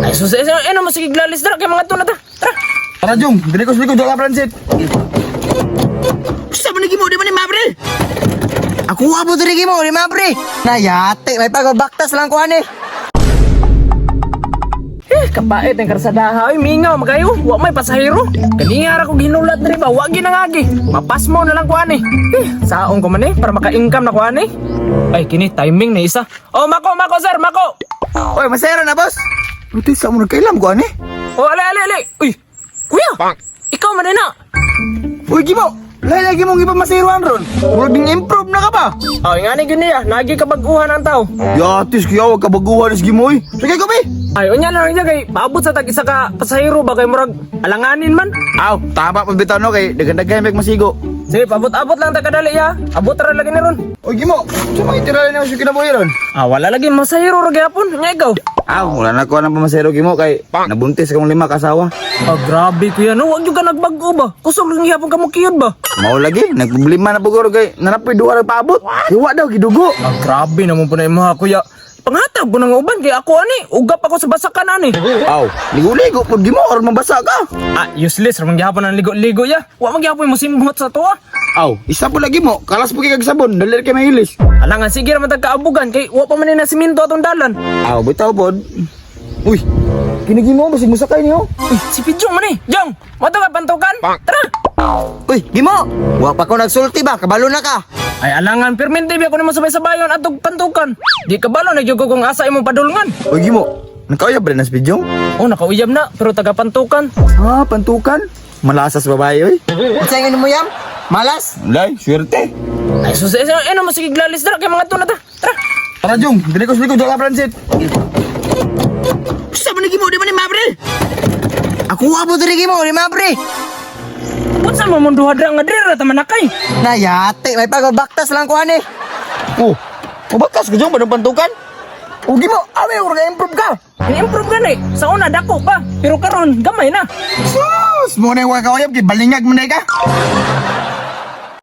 Ay sus, eh, ano mo sige glalis dara kay mga tuna ta. Tara. Tara Jong, dili ko sa likod ka Francis. Sa man mo di man ni mabre. Ako abo diri gimo di mabre. Nayate may pagbaktas lang ko ani. Eh, kapait ang karsadaha. Ay, mingaw, magayo. Wa may pasahero. Kaniya ra ko ginulat diri ba? Wa ginangagi. Mapasmo na lang ko ani. Eh, saong ko man eh, para maka-income na ko ani. Ay, kini timing na isa. Oh, mako, mako, sir, mako. Oy, masero na boss. Buti sa mo nagkailam ko ani. Oh, ale, ale, ale. Uy, kuya. Ikaw man na. Uy Gimo, lahi lagi mong ipamasiruan ron. Murag ding improve na ka pa. Oh, nga ni gini ah. Nagi kabaguhan ang tao. Yatis kaya wag kabaguhan is Gimo oy. Sige ko be. Ay, unya na lang niya kay paabot sa tag isa ka pasahero ba kay murag alanganin man. Aw, tama pa bitaw no kay daghan-daghan may masigo. Sige, paabot-abot lang ta kadali ya. Abot ra lagi ni ron. Uy Gimo, sa mga itirala na sa kinabuhi ron. Ah, wala lagi masahero ra gyapon. Nya ikaw. Aw, wala na ko nang pamasero Gimo kay nabuntis akong lima kasawa. Ah, grabe kuya no, wag yung ka nagbag-o ba? Kusog lang gihapon ka mo kiyod ba? Mao lagi, nagproblema na puguro kay nanapoy duha ra paabot. Hiwa daw gidugo. Ah, grabe naman po na imuha kuya. Panghatag ko ng uban kay ako ani, ugap ako sa basakan ani. Aw, ligo-ligo pud Gimo aron mabasa ka. Ah, useless ra man gihapon ang ligo-ligo ya. Wa man gihapon mo simbot sa tuwa. Aw, isa po lagi mo, kalas po kay kag sabon, dali ra kay mahilis. Alangan sige ra man tag kaabugan kay wa pa man ni na simento atong dalan. Aw, bitaw pod. Uy, kinigi mo basig musakay niyo. Uy, si Pidjong man eh. Jong, mo ka pantukan? Tara. Uy, gimo. Wa pa ko nagsulti ba, kabalo na ka. Ay alangan permente biya ko nimo sabay-sabayon atog pantukan. Di kabalo na gyud ko kung asa imong padulngan. Uy, Gimo, nakauyab ba na si Pidjong? Oh, nakauyab na pero taga pantukan. Ah, pantukan. Malasas babae, oy. Unsa ingon mo yam? Malas? Lay, swerte. Ay sus, eh, ano mo sige glalis dara kay mga tuna ta. Tara. Tara, Jong, dili ko sa likod ka Francis. Sa man gimo di man ni mabre. Ako abo diri gimo di mabre. Unsa mo mong duha dra nga diri ra ta manakay? Nayate may pagbaktas lang ko ani. Oh, mabakas ka Jong, banong pantukan? O Gimo, awi, ura ka improve ka. Ni-improve gani. Sa una dako pa, pero karon gamay na. Sus, mo na yung kauyab, kay balingag mo na ka.